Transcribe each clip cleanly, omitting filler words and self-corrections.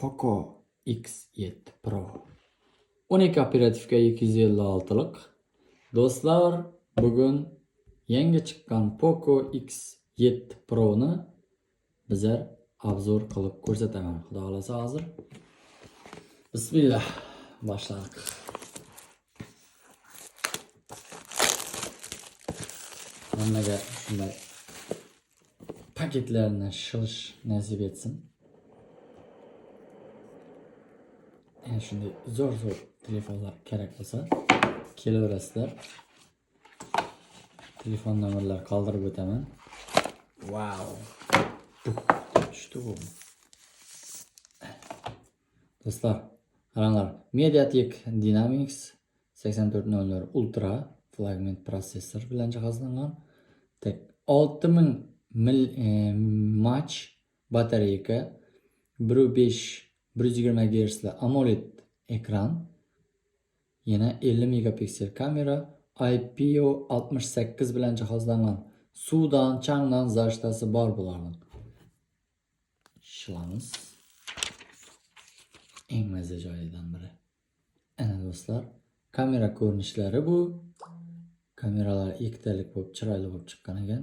Poco X7 Pro. 12 operativka 256'lık. Dostlar, bugun yangi chiqqan Poco X7 Pro'ni bizlar obzor qilib ko'rsataman. Xudo xolasa hozir. Bismillah. Boshladik. Hammaga shunday paketlarni shilish nasib etsin. Yani shunday zo'r telefonlar kerak bo'lsa kelaverasizlar. Telefon nomerlar qoldirib o'taman. Wow. Tushdi bu. Do'stlar, qaranglar. MediaTek Dynamics 8400 Ultra flagman protsessor bilan jihozlangan. Tek 6000 mAh batareyka, 1.5 120 Hz'li AMOLED ekran, yana 50 megapiksel kamera, IPO68 bilan jihozlangan. Suvdan, changdan zashtasi bor bularning. Shilamiz. Eng mazza joyidan biri. Ana do'stlar, kamera ko'rinishlari bu. Kameralar ikkitalik bo'lib, chiroyli bo'lib chiqqan ekan.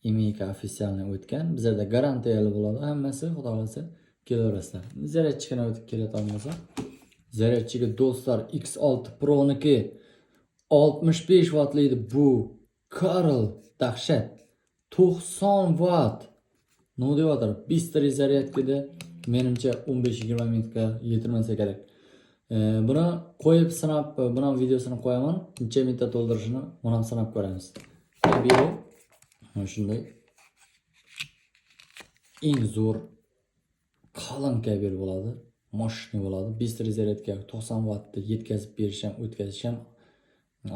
IMEI ofitsialni o'tgan. Bizlarda garantiyali bo'ladi hammasi, xudo xolasa kelaverasizlar. Zaryadchikini o'tib keladigan bo'lsa, zaryadchigi do'stlar X6 Pro'niki 65 vattli bu. Karl dahshat. 90 watt. Nima deyapti? Bistri zaryadkada menimcha 15-20 minutga yetirmasa kerak. Buni qo'yib sinab, buni ham videosini qo'yaman. Necha minutda to'ldirishini buni ham sinab ko'ramiz. Kabeli mana shunday eng zo'r qalin kabel bo'ladi, мощный bo'ladi. Bistri zaryadka 90 wattni yetkazib berish ham, o'tkazish ham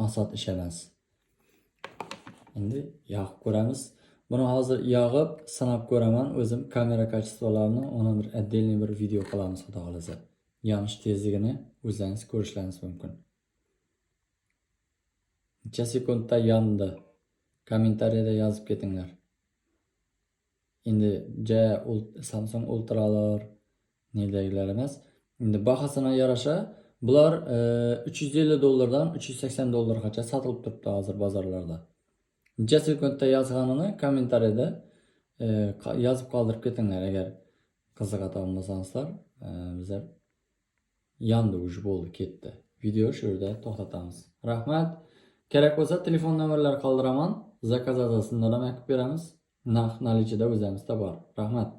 oson ish emas. Endi yoqib ko'ramiz. Buni hozir yog'ib sinab ko'raman o'zim kamera kачестволаrini, uni bir отдельный bir video qilamiz xudo xolasa. Yonish tezligini o'zlaringiz ko'rishlaringiz mumkin. Necha sekundda yondi? Kommentariyada yozib ketinglar. Endi ja Samsung Ultralar nedagilar emas. Endi bahosina yarasha bular 350 dollardan 380 dollargacha sotilib turibdi hozir bozorlarda. Necha sekundda yozganini kommentariyada yozib qoldirib ketinglar agar qiziqadigan bo'lsangizlar. Bizlar yondi уже bo'ldi, ketdi. Video shu yerda to'xtatamiz. Rahmat. Kerak bo'lsa telefon nomerlari qoldiraman. Zakaz asosida ham aytib beramiz. Naqd наличида o'zimizda bor. Rahmat.